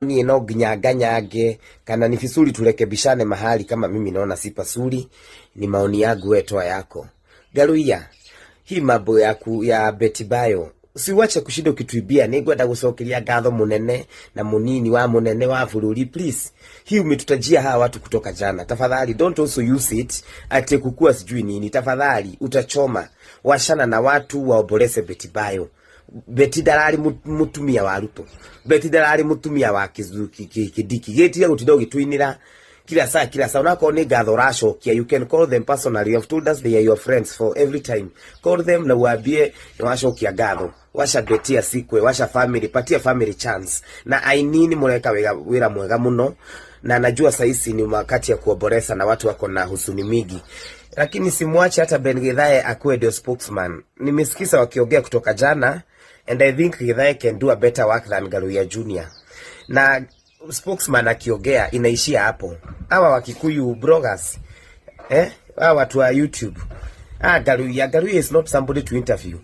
Niĩ no nginya nganyange kana ni vizuri turekebishane mahali kama mimi naona si pazuri. Ni maoni yangu, wewe toa yako. Ngaruiya, hii mambo yaku ya Betty Bayo siwache kushinda ukituibia. Nĩngwenda gũcokeria ngatho mũnene na mũnini wa mũnene wa bũrũri. Please, hii umetutajia hawa watu kutoka jana, tafadhali don't also use it ati kukua sijui nini. Tafadhali utachoma, wachana na watu waomboleze Betty Bayo. Betty ndararĩ mutumia wa Ruto, Betty ndararĩ mutumia wa Kindiki. Gĩtiga gũtinda ũgĩtũinĩra kila saa kila saa. Unakorwo nĩ ngatho ũracokia, you can call them personally. You have told us they are your friends for every time. Call them na uambie nĩ wacokia ngatho. Wacha Betty asikwe, wacha family, patia family chance. Na ainini mũreka wĩra mwega mũno, na najua saisi ni wakati ya kuomboleza na watu wako na huzuni mingi, lakini simwache hata Ben Githae akuwe ndio spokesman. Nimesikiza wakiongea kutoka jana and I think Githae can do a better work than Ngaruiya Junior. Na spokesman akiongea inaishia hapo. Hawa Wakikuyu bloggers, eh, hawa watu wa YouTube, ah, Ngaruiya, Ngaruiya is not somebody to interview.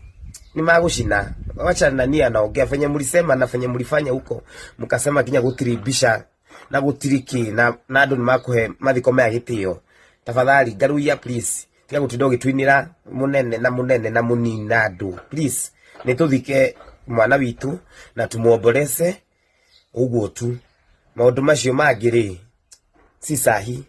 Ni magucina. Wacha nani anaongea venye mlisema na venye mlifanya huko, mkasema kinya gutiribisha na gutiriki na andu ni makuhe mathiko maya gitio. Tafadhali Ngaruiya, please, tiga gutinda ugitwinira munene na munene na munini na andu. Please, nituthike mwana witu na tumuomboleze uguo tu. Maundu macio mangĩ rĩ, si sahi.